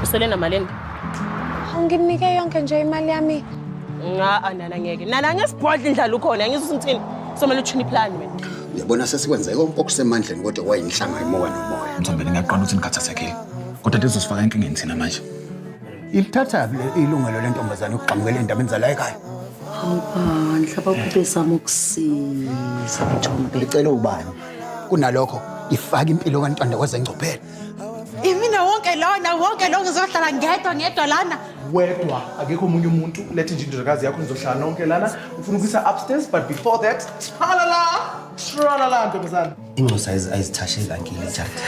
Usele namalini? Awunginike yonke nje imali yami. Nga nana ngeke. Nana ngesibhodla indlala ukhona, ngizwe uthini? Somele uthini plan wena. Uyabona sesikwenze konke okusemandleni kodwa kwayinhlanga imoya nomoya. Mthombeni ngiyaqonda ukuthi nikhathazekile. Kodwa lizosifaka enkingeni thina manje. Ilithatha ilungelo lentombazane ukugxamukela endabeni zala ekhaya. Hawu bandla bakubezama ukusiza Mthombeni. Licela ubani? Kunalokho ifaka impilo kaNtanda kwezengcuphelo. Imina wonke lona wonke lo ngizohlala ngedwa ngedwa lana. Wedwa akekho omunye umuntu lethe nje indodakazi yakho nizohlala nonke lana ufuna ukuyisa upstairs but before that tralala tralala ntombazana. Inxusa ayizithasheli ankile ithatha.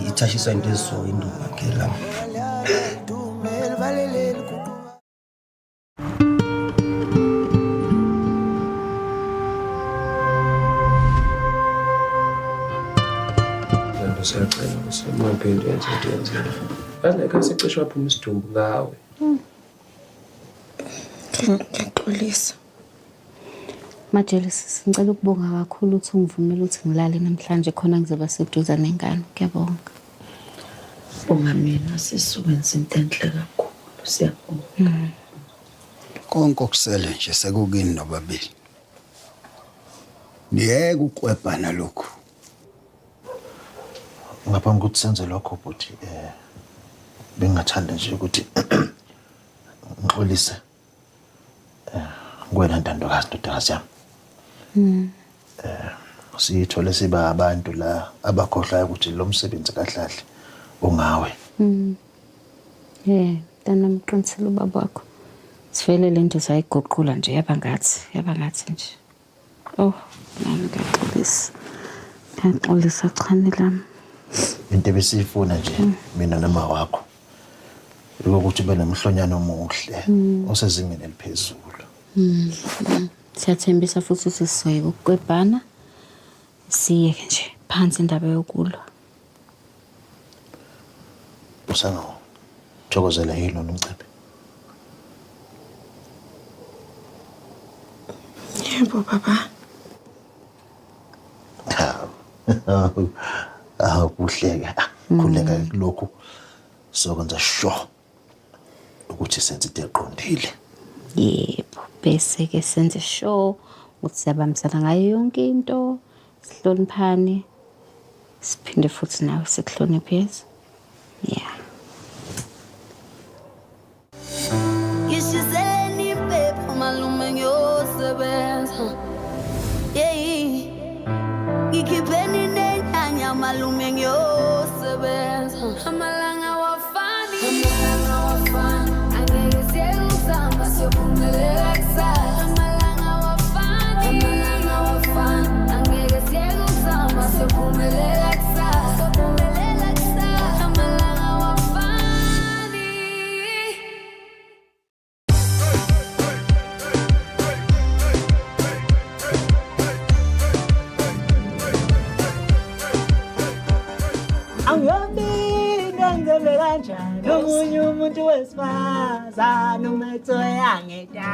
Ithashiswa into eziso induku ankile lami. Siyacela ukuthi ungaphindi wenze into yenzile. Yazi like secishe waphuma isidumbu ngawe. Ngiyaxolisa. Majele sisi ngicela ukubonga kakhulu ukuthi ungivumele ukuthi ngilale namhlanje khona ngizoba seduze nengane. Ngiyabonga. Bonga mina sisi wenza into enhle kakhulu. Siyabonga. Konke okusele nje sekukini nobabili. Niyeke ukwebhana lokhu. Ngaphambi kokuthi senze lokho bhuti bengingathanda nje ukuthi ngixolise kuwena ntandokazi ndodakazi yami. Siyithole siba abantu la abakhohlayo ukuthi lo msebenzi kahlahle ungawe. Yeah, mntanami uqinisile ubaba wakho. Sivele le nto sayiguqula nje yaba ngathi, yaba ngathi nje. Oh, nami ngiyaxolisa. Ngiyaxolisa chane lami. Into ebesiyifuna nje mina noma wakho ukuthi ube nomhlonyana omuhle osezingeni eliphezulu. Siyathembisa futhi ukuthi sizoyeka ukukwebhana. Siyeke nje phansi indaba yokulwa. Usangawuthokozela yini lona umcimbi? Yebo baba. Hawu. Awu kuhleka. Khuleka kulokhu sokwenza sure ukuthi senze into eqondile. Yebo, bese ke senze sure ukuthi siyabambisana ngayo yonke into, sihloniphane, siphinde futhi nawe sikuhloniphe yes? Yeah. Ngishiseleni impepho malume ngiyosebenza. Yeyi. Ngikhipheni nenyanya malume ngiyosebenza. Amalanga awafani. Amalanga awafani. Angeke siyeke ukuzama siyophumelela kusasa. Amalanga awafani. Amalanga awafani. Angeke siyeke ukuzama siyophumelela kusasa. Siyophumelela kusasa. Amalanga awafani. Angiyobinda ngizebe kanjani omunye umuntu wesifazane uma ethoya ngedala.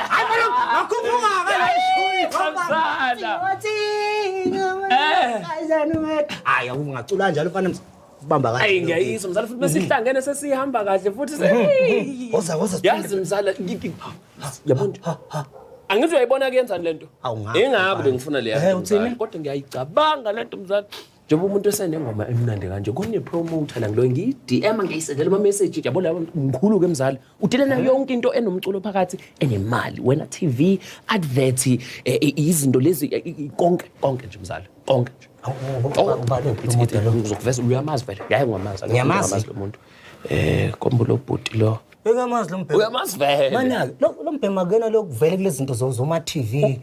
Hayi malume, ngakhuphuka Mzala. Hayi ungacula kanjalo mfana bamba kahle. Ayi ngiyayizwa mzala futhi besihlangene sesihamba kahle futhi Woza woza. Yazi mzala yabona nje. Angithi uyayibona kuyenzani lento? Awungazi, Ingakho mfana. bengifuna leya. Uthini? Mzala, kodwa ngiyayicabanga lento mzala. Njengoba umuntu esenengoma emnandi kanje kune-promoter la ngiloyo ngiyi-DM ngiyayisendela ama-message yabo labo mkhulu ke mzala udile nayo yonke into enomculo phakathi enemali wena TV advert izinto lezi konke konke nje mzala konke nje. Ngizokuveza uyamazi vele yaye ungamazi Ngiyamazi. lo muntu kombo lo bhuti lo Uyamazi lo mbhemu. Uyamazi vele. Mana lo mbhemu akuyena lokuvele kulezi zinto zoma TV.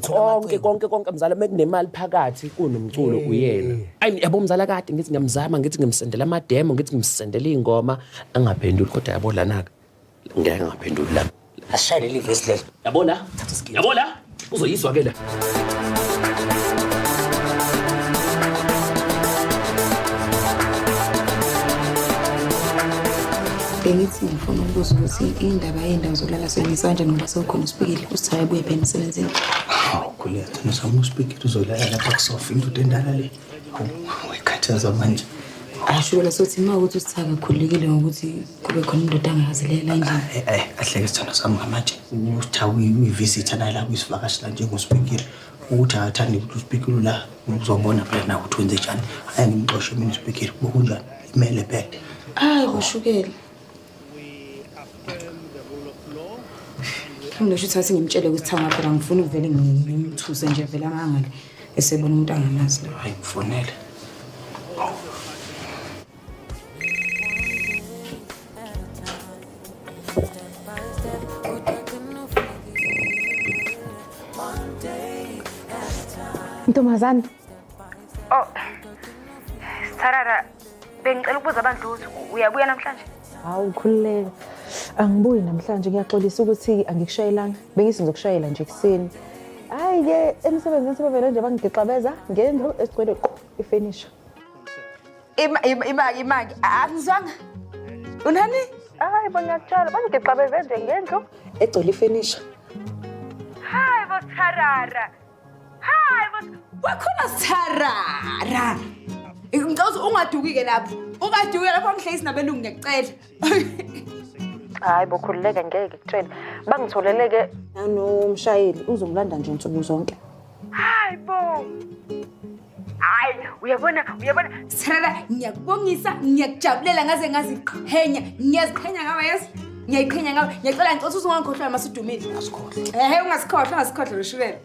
Konke konke konke mzala mekunemali phakathi kunomculo uyena. Ayi yabo mzala kade ngithi ngiyamzama ngithi ngimsendela ama-demo ngithi ngimsendela iy'ngoma angaphenduli kodwa yabo lana-ke ngeke ngaphenduli la. Asishaye leli vesi leli. Yabo la? Yabo la? Uzoyizwa ke la. Bengithi ngifuna ukubuza ukuthi indaba yey'ndawo zokulala soyilungisa kanjani ngoba sewukhona uSpikile uthi akabuye phela emsebenzini. Hawu khuleka thina sami uSpikile uzolala lapha kusofa indoda endala le. Uyikhathaza manje. Ashukela sothi uma ukuthi usithaka khululekile ngokuthi kube khona indoda angazilela endlini. Eh, kahleke sithando sami ngamanje. Usitha uyivisitha naye la kuyisivakashi la njengosipikiri. Ukuthi akathandi ukuthi usipikiri la uzobona phela nawe ukuthi wenze njani. Hayi ngimxoshe mina usipikiri. Bokunjani? Imele phela. Hayi kushukela. Mhlawumbe sho ukuthi ngimtshele ukuthi thanga phela ngifuna ukuvele ngimthuse nje vele amangale esebona umuntu angamazi lo. Hayi mfonele. Ntombazane. Oh. Sitharara, bengicela ukubuza bandla ukuthi uyabuya namhlanje? Hawu khululeka. Angibuyi namhlanje ngiyaxolisa ukuthi angikushayelanga. Bengithi ngizokushayela nje ekuseni. Hayi ke emsebenzini sebevele nje bangigixabeza ngendlu esigcwele qhu ifenisha. Ima ima ima ima angizwanga. Unani? Hayi bo ngiyakutshela bangigixabeze nje ngendlu egcwele ifenisha. Hayi bo Sitharara. Hayi bo Wakhona sitharara. Ngicela ukuthi ungaduki-ke lapho. Ungaduki lapho ngihlezi nabelungu ngiyakucela. Hayi bo khululeka ngeke kutshele. Bangitholele-ke nanomshayeli uzongilanda nje nsuku zonke. Hayi bo. Hayi uyabona uyabona Sitharara ngiyakubongisa ngiyakujabulela ngaze ngaziqhenya. Ngiyaziqhenya ngawe yes. Ngiyayiqhenya ngawe. Ngiyacela ngicela ukuthi ungangikhohlwa uma usudumile. Ungasikhohlwa. Ehe ungasikhohlwa ungasikhohlwa loshukela.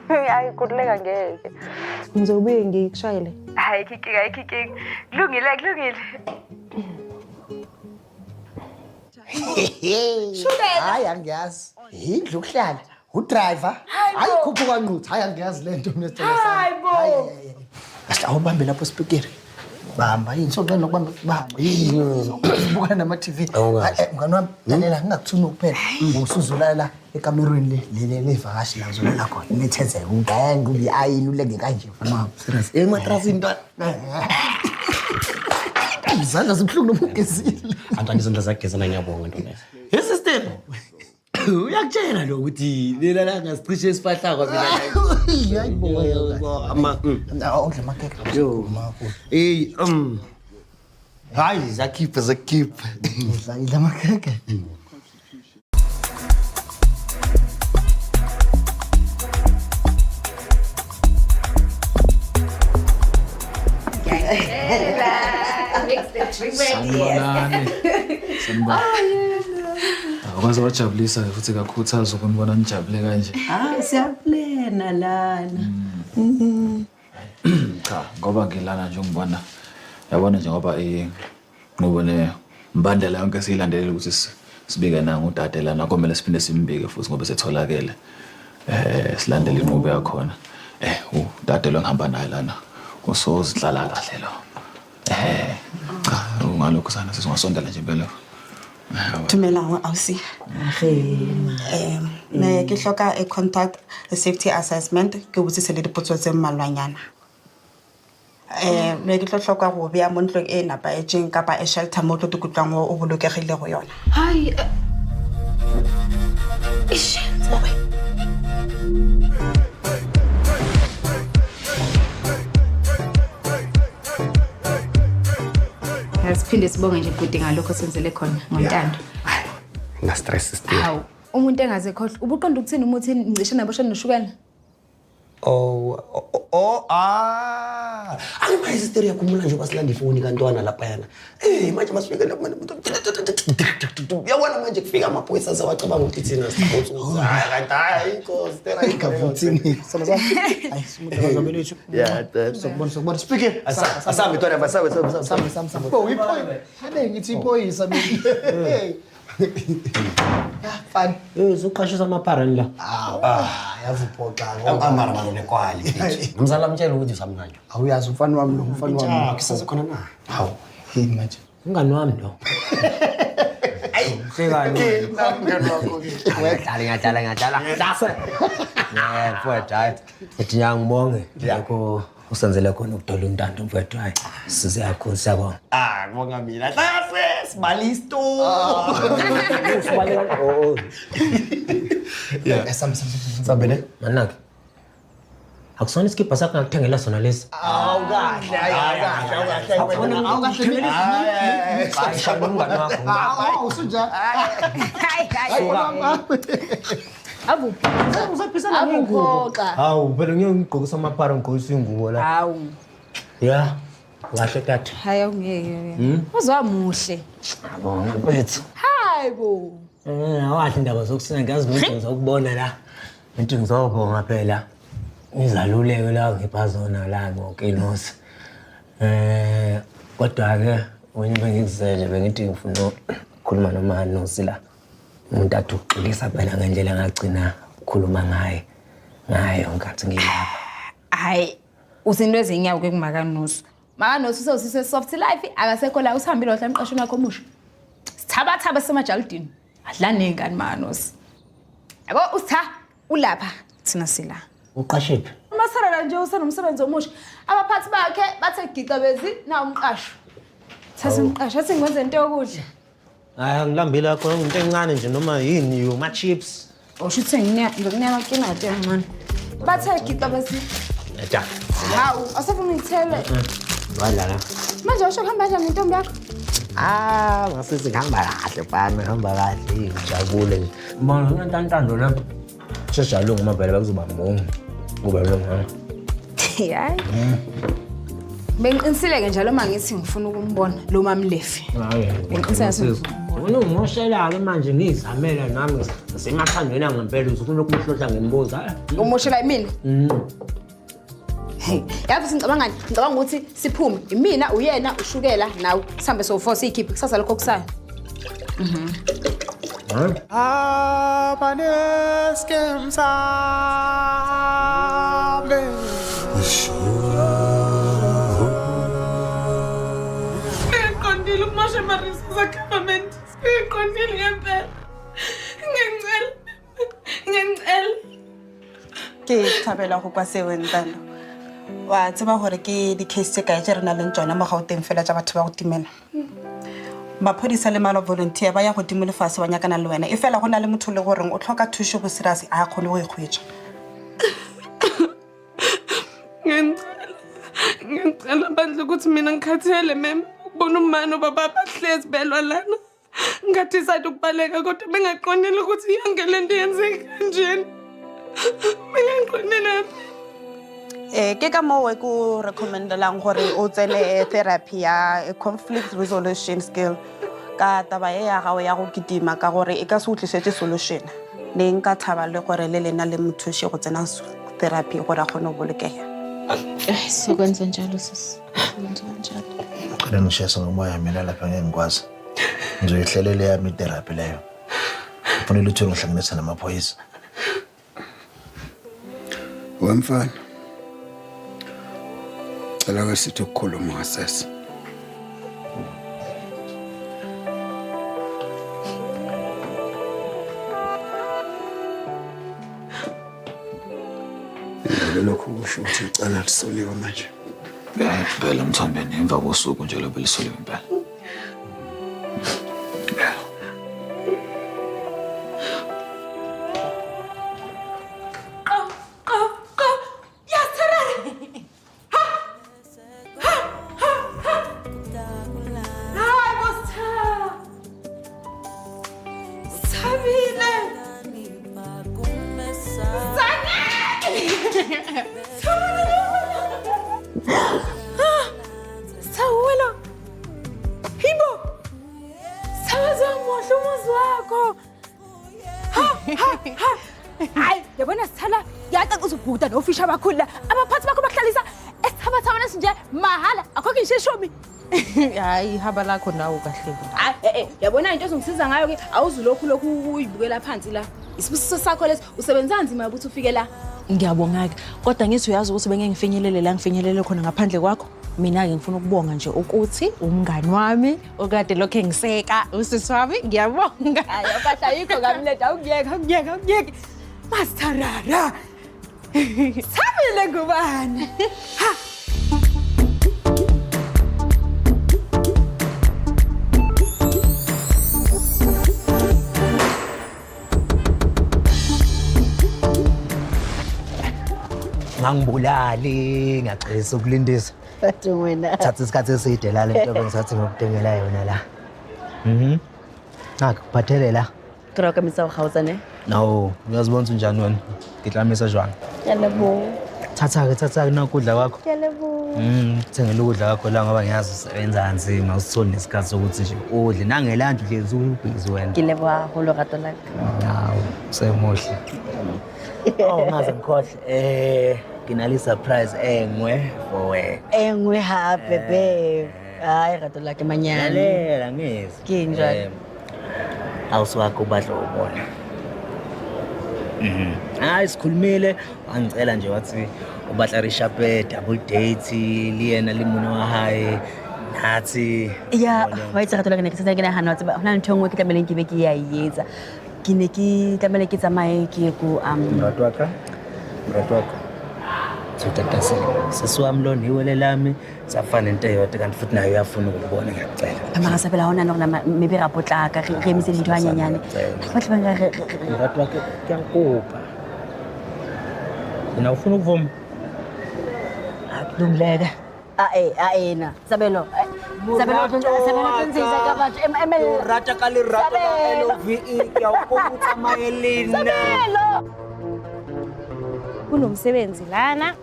Hayi khululeka ngeke. Ngizobuye ngikushayele. Hayi inkinga ayikho inkinga. Kulungile kulungile. Hayi angiyazi. Indlu ukuhlala. Udriver. Hayi khuphuka nquthu. Hayi angiyazi lento mina sithando sami. Hayi bo. Asihla awubambe lapho speaker. Bamba yini soqala nokubamba bamba yini buka nama TV. Mngani wami lalela ngingakuthuni kuphela. Usuzolala ekamerweni le le levakashi la uzolala khona. Nethezeke ungenge ubi ayini ulenge kanje mfana wami. Serious. Ematrasini ntwana. Izandla zibuhlungu noma ugezile. Antwana izandla zagezana ngiyabonga ntwana. Hey sister. Uyakutshela lo ukuthi lela langa sicishe sifahlakwa mina. Hayibo. Ama Awudla amakhekhe. Yo. Hey Hayi zakhipha zakhipha. Udla idla amakhekhe. Sanibonani. Sanibonani. Akwaze wajabulisa futhi kakhuthaza ukunibona nijabule kanje. Ah, siyaplena lana. Cha, ngoba ngilana nje ungibona. Yabona nje ngoba inqubo nembandela yonke siyilandelela ukuthi sibike nangu udade lana komele siphinde simbike futhi ngoba setholakele. Silandele inqubo yakhona. Udade lo ngihamba naye lana usozihlala kahle lo. Cha, ungalokhu sana sizingasondela nje impela. Dumelang ausi. Ne ke hloka a contact a safety assessment ke botsise le dipotso tse mmalwanyana. Ne ke tlo hloka go bea mo ntlong e nepahetseng kapa e shelter mo tlo tikutlwang o bolokegile go yona. Hayi. Ish, babe. Siphinde sibonge nje bhuti ngalokho senzele khona ngontando. Nga stress sister. Hawu, umuntu engaze khohlwa. Ubuqonda ukuthini uma uthi ngisho naboshana noshukela? Oh, oh, oh, ah. Ake manje sister uyakhumula nje basilanda ifoni kantwana lapha yana. Manje masifika lapha manje uyabona manje kufika amaphoyisa sewacabanga ukuthi thina sibotsuza. Hayi kanti hayi inkosi sister Ayikavuthini. Sala sami. Hayi simuntu lethu. Yeah, Sokubona sokubona. Speaker. Asambe ntwana asambe asambe Sambe sambe sambe. Oh, iphoyisa. Habe ngithi iphoyisa mina. Fani. Uzoqashisa amaparani la. Ah, yavuphoxa. Amara manje nekwali. Mzala mtshela ukuthi usamngani. Awuyazi umfana wami lo umfana wami. Cha, kusasekhona na? Hawu, yini manje? Umngani wami lo. Hlekani. Ngiyadlala ngiyadlala ngiyadlala. Dase. Yeah, mfowethu hayi. Ethi ngiyangibonge lokho usenzele khona ukudola umntando mfowethu hayi. Size kakhulu siyabonga. Ah, ngibonga mina. Dase, sibalisto. Yeah, sambe sambe sambe. Sambe ne? Manake. Akusona isikibha sakho ngakuthengela sona lesi. Awukahle, awukahle, awukahle. Awukahle. Hayi, shaya umngani wakho. Awu, usunjani? Hayi hayi. Abu. Usaphisana ngengubo. Abuphoxa. Hawu, phela ngeke ngigqokise amaphara ngigqokise ingubo la. Hawu. Ya. Kahle tata. Hayi awungeke. Hmm? Uzwamuhle. Yabonga mfethu. Hayi bo. Awahle indaba zokusina ngiyazi nokuthi ngizokubona la. Ngithi ngizobonga phela. Izaluleko la ngipha zona la ngoKinosi. Kodwa ke wena bengikuzele bengithi ngifuna ukukhuluma noManosi la. Umuntu athi uxolisa phela ngendlela engagcina ukukhuluma ngaye ngayo ngenkathi ngilapha. Hayi uzinto ezinyawo ke kuMakanusi. Makanusi usewusise soft life akasekho la usihambile wahla emqashweni wakho omusha. Sithabathaba semajalidini. Adla nengane Makanusi. Yabo usitha ulapha thina sila. Uqashephi? Umasarara nje usenomsebenzi omusha. Abaphathi bakhe bathe giqa bezi na umqasho. Thatha umqasho athi ngikwenze into yokudla. Hayi angilambile kakhulu into encane nje noma yini yo ma chips. Usho ukuthi ngikunika amakinati amancane. Bathe giqa bezi. Ja. Hawu, asefuna uyithele. Wadlala. Manje usho kuhamba kanjani nentombi yakho? Ah, ngasithi ngihamba kahle mfana, ngihamba kahle, ngijabule nje. Manje unentantando la. Sesijabule ngoba vele bakuzoba mungu. Kuba lo ngana. Hayi. Bengiqinisile-ke njalo uma ngithi ngifuna ukumbona lo mamlefi. Hayi. Bengiqinisile ngathi Wena ungimoshela-ke manje ngiyizamela nami ngisemathandweni angempela uzufuna ukumhlohla ngimbuza. Umoshela yimina? Hey, yazi ngicabangani? Ngicabanga ukuthi siphume. Imina, uyena, ushukela nawe. Sihambe sowu-4 siyikhiphe kusasa lokho kusayo. Abaneskem sami. Ngiqondile ukumosha ama-resources e-government. Ngiqondile ngempela. Ngiyangicela. Ngiyangicela. Ke thabela go kwa seo Ntando. Wa tseba gore ke di-case tse kae tse re nang le tsona mo Gauteng fela tsa batho ba go timela. Maphodisa le malo volunteer ba ya godimo lefatshe ba nyakana le wena. E fela go na le motho le goreng o tlhoka thuso go serious a kgone go e kgwetsa. Ngiyangicela. Ngiyangicela bandla ukuthi mina ngikhathele mem. Ukubona umama nobaba bahlezi belwa lana. Ngadecide ukubaleka kodwa bengaqondile ukuthi yonke le nto yenzeka kanjena. Bengaqondile. Ke ka moo ke o recommendelang gore o tsene therapy ya conflict resolution skill ka taba e ya gago ya go kitima ka gore e ka se o tlisetse solution. Ne nka thaba le gore le lena le mothuše go tsena therapy gore a kgone go bolokega. Sokwenza njalo sisi. Sokwenza njalo. Ngicela ngishese ngomoya mina lapha ngeke ngikwazi. Ngizoyihlelela yami itherapy leyo. Kufanele uthole ngihlanganisa namaphoyisa. Wemfana. Cela ke sithi ukukhuluma ngasese. Lokhu kusho ukuthi icala lisuliwe manje. Phela Mthombeni emva kosuku nje lobe lisuliwe impela. Sawubona. Hibo. Sawazomuhle umuzi wakho. Ha ha ha. Hayi, yabona sithala yacaca uzubhuda nofisha abakhulu la. Abaphathi bakho bakuhlalisa esithabathabana esinje mahala akho ngisho ishumi. Hayi, ihaba lakho nawe kahle. Hayi, yabona into ozongisiza ngayo ke awuzulokhu lokhu uyibukela phansi la. Isibusiso sakho leso usebenza nzima ukuthi ufike la. Ngiyabonga-ke kodwa ngithi uyazi ukuthi bengeke ngifinyelele la ngifinyelele khona ngaphandle kwakho. Mina-ke ngifuna ukubonga nje ukuthi umngani wami okade lokhu engiseka usisi wami ngiyabonga. Hayi, awupahla ayikho kamleda awukuyeke awukuyeke awukuyeke. Masitharara. Thabile ngubani? Ha. Ungangibulali, ngiyaxolisa ukulindisa. Bathi wena. Thatha isikhathi eside la lento bengisathi ngokudingela yona la. Nakho kuphathele la. Ke ra o ka metsa go kgaotsa ne? No, uyazibona ukuthi unjani wena? Ngiklamisa jwang? Ke a leboha. Thatha-ke, thatha-ke nakho ukudla kwakho. Ke a leboha. Thengela ukudla kwakho la ngoba ngiyazi usebenza kanzima, usitholi nesikhathi sokuthi nje udle. Nangelantshi uhlezi ubhizi wena. Ke leboha haholo rato la ka. Hawu, usemuhle. Oh, ngaze ngikhohle. Nginale surprise engwe for wena. Engwe hape babe. Hayi rato la ke manyane. Lalela ngizwe. Ke eng jwale? House wakho badla ubona. Hayi sikhulumile, wangicela nje wathi ubatla re shape double date le yena le mona wa hae nathi. Ya, wa itse rato la ke ne ke sentse ke nahana wa tseba hona le ntho e nngwe ke tlamehileng ke be ke ya e etsa. Ke ne ke tlamehile ke tsamaye ke ye ko Morati wa ka, morati wa ka. Sotatase, sisi wami lona iwele lami safana into eyodwa kanti futhi naye uyafuna ukubona ngiyacela. Mara sa phela ha hona le hore maybe ra potlaka re emise dintho hanyenyane. Ba tle ba nka re Morati wa ka, ke a kopa. Wena ufuna ukuvuma? Akulungileke. A e na. Sabelo, Sabelo, Sabelo, tlo ntshehisa ka batho. Emella. Ke o rata ka lerato la Sabelo. L-O-V-E, ke a o kopa o tsamaye le nna. Sabelo. Kunomsebenzi lana.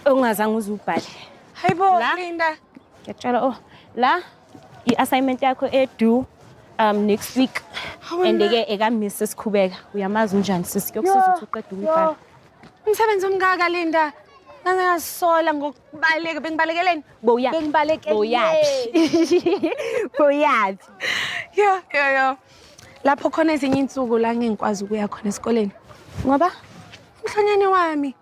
Ongazange uze ubhale. Hayibo, La? Linda. Ngiyakutshela, oh, la i-assignment yakho e-due next week. Hawu, And na. ke eka Mrs Khubeka, uyamazi unjani sisi, kuyokusiza Yo, ukuthi uqede ukuyibhala. yo. Umsebenzi omngaka Linda. Ngaze ngasola ngokubaleka, bengibalekeleni? Bowuyaphi? Bengibalekeleni. Bowuyaphi? Bowuyaphi? Yo, yo, yo. Lapho khona ezinye insuku la ngingikwazi ukuya khona esikoleni. Ngoba? Umhlonyane wami.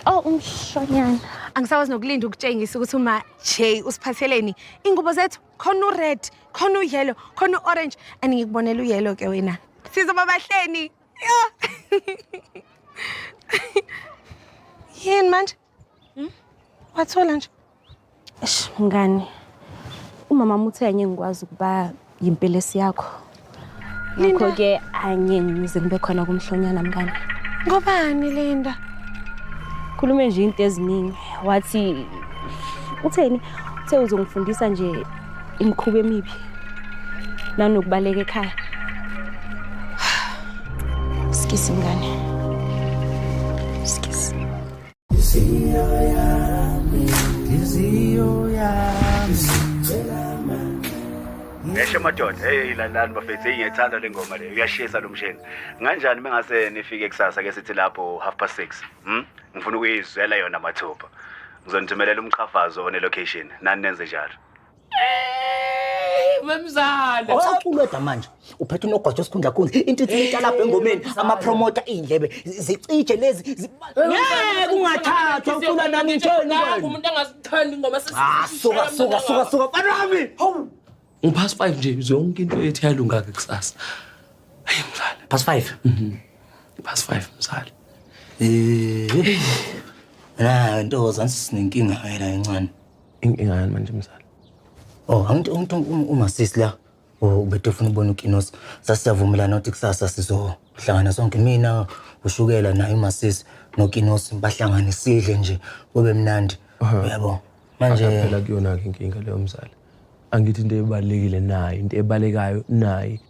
Oh, umhlonyane. Angisakwazi nokulinda ukutshengisa ukuthi uma J usiphatheleni ingubo zethu, khona u-red, khona u-yellow, khona u-orange, and ngikubonela u-yellow ke wena. Sizoba bahleni. Yo. Yini manje? Wathola nje? Eish, mngani. Umama uthe angeke ngikwazi ukuba yimpelesi yakho. Linda. Ngakho-ke angeke ngize ngibe khona kumhlonyana mngani. Ngobani Linda? Khulume nje into eziningi. Wathi utheni? Uthe uzongifundisa nje imikhuba emibi nanokubaleka ekhaya. Sikisi mngani. Sikisi. Ngesho madoda, hey lalani bafethu, hey ngiyayithanda le ngoma le. Uyashisa lo mshini. Nganjani mengase nifike kusasa ke sithi lapho 6:30. Ngifuna ukuyizwela yona mathupha. Ngizonithumelela umqhafazo one location. Nani nenze njalo. Mamzala. Awusacula manje. Uphethe unogwajo esikhundla khundla. Into ithi into lapha engomeni, ama promoter indlebe zicije lezi. Ngeke ungathathwa ucula nami ngitsheni wena. Umuntu angasithandi ingoma sesi. Ah, suka suka suka suka mfana wami. Hawu. Ngi-past 5 nje yonke into ethu yalunga ke kusasa. Hayi mzala. Past 5? Past 5 mzala. La ntokozo sinenkinga wena encane. Inkinga yani manje mzala? Oh, angithi umuntu umasisi la ubethe ufuna ukubona uKinos. Sasiyavumelana ukuthi kusasa sizohlangana sonke mina ushukela naye umasisi noKinos bahlangane sidle nje kube mnandi. Uyabo? Manje phela kuyona ke inkinga leyo mzala. Angithi into ebalekile naye, into ebalekayo naye.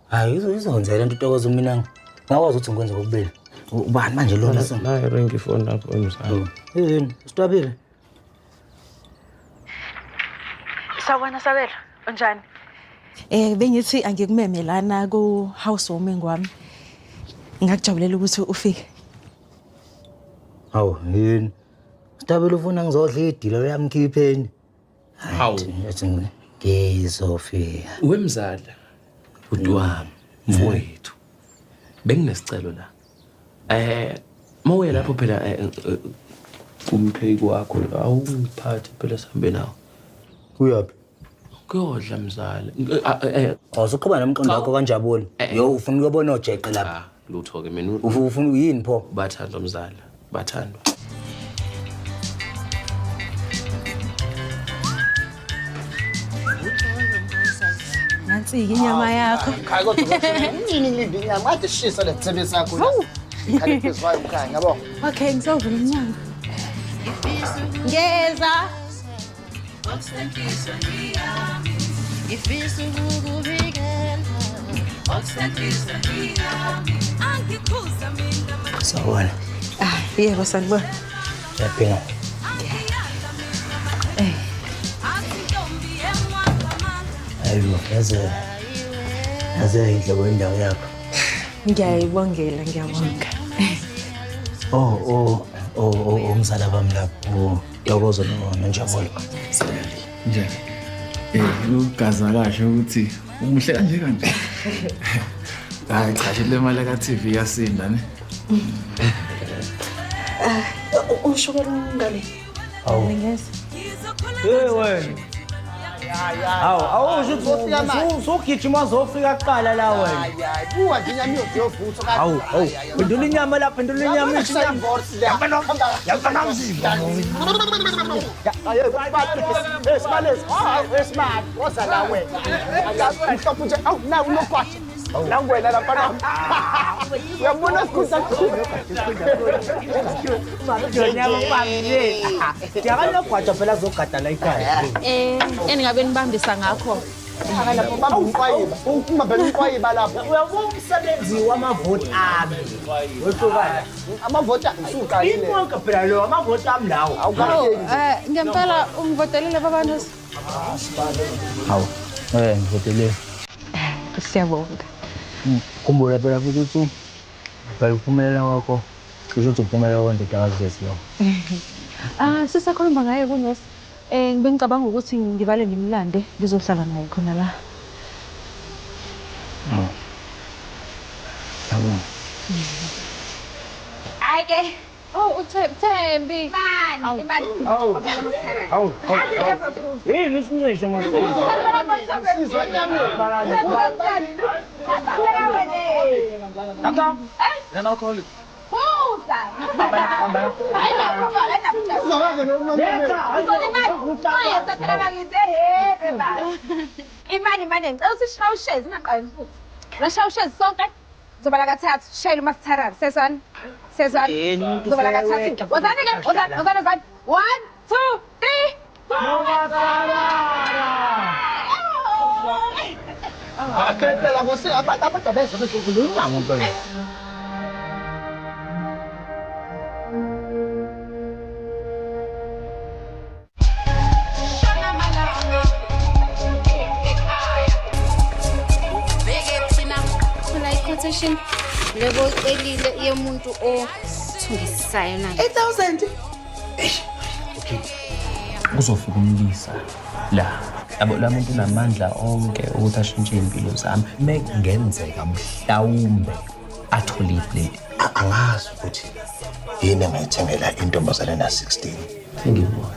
Hayi izonzela into Ntokozo mina ngakwazi ukuthi ngikwenze kokubili. Ubani manje lona so? Nayi ring ifoni lapho mzala. Yini? Sitwabile? Sawubona Sabelo, unjani? Bengithi angikumeme lana ku housewarming wami. Ngakujabulela ukuthi ufike. Hawu, yini? Sitwabile ufuna ngizodla idilo uyamkhipheni. Hawu. Athi ngizofika. Wemzala, bhuti wami, mfowethu. Benginesicelo la. Mawuya lapho phela kumpheki wakho awungiphathe phela sihambe nawe. Uyaphi? Kuyodla mzala. Awusuqhuba nomqondo wakho kanjabule. Yo ufuna ukuyobona ojeqe lapha. Cha, lutho ke mina. Ufuna yini pho? Bathandwa mzala, bathandwa. Nansi inyama yakho. Hayi kodwa nini ngilinde inyama kade shisa lesithebe sakho. Hawu, Ikhale phezu kwayo mkhaya, ngiyabonga. Okay, ngizovula umnyango. Ngeza. Sawubona. Ah, yebo sanibona. Uyaphila? Eh. Hayibo, yaze yaze inhlobo indawo yakho. Ngiyayibongela, ngiyabonga. Oh, oh, oh, oh, umzala bami lapho. Ntokozo noNjabulo. Njani? Ugaza kahle ukuthi umuhle kanje kanje. Hayi cha, le mali ka TV yasinda ne. Ushukela ungale. Awu. Ngingeza. Hey wena. Hawu, awusho ukuthi usugijima uzofika kuqala la wena. Buka nje inyama iyovutha. Hawu, hawu. Phendula inyama la, phendula inyama isho inyama. Yabona umzimba. Woza la wena. Mhlophe nje, awu nawu unogwaja. Nangu wena lapha nami. Uyabona sikhundla Nyama ubambile. Ndiyakanogwaja phela azogada la ekhaya. Eningabe nibambisa ngakho. Bamba umqwayiba. Ungibambela umqwayiba lapho. Uyabona umsebenzi wamavoti ami. Wehlukana. Amavoti usuqalile. Inkonke phela lo amavoti ami lawo. Awukahleki nje. Ngempela ungivotelile babantu. Hawu, ngivotelile. Siyabonga. Khumbula phela futhi ukuthi phela ukuphumelela kwakho kusho ukuthi ukuphumelela kwendodakazi yethu lokho. Ah, sisakhuluma ngaye kuNosi. Bengicabanga ukuthi ngivale ngimlande ngizohlala naye khona la. Oh. Yabona. Hayi ke. Oh, uThembi. Mani, imali. Hawu. Hawu. Yini isincisho manje? Imani imani ngicela ukuthi sishawusheze ingaqali futhi. Nashawusheze sonke. Zobala kathathu, shayela umasitharara. Sezwana. Sezwana. Zobala kathathu. Wozani ke, wozani, wozani, wozani. 1 2 3 Phela nkosi abantu abantu abezwa bezokhuluma ngempela. Thola i-quotation lebo oyicelile yomuntu othungisisayo naye. 8000. Kuzofika umlisa la. Yabo la muntu unamandla onke ukuthi ashintshe impilo zami. Mekungenzeka mhlawumbe athole iplate. Angazi ukuthi yini engayithengela intombazane na-16. Sengibona.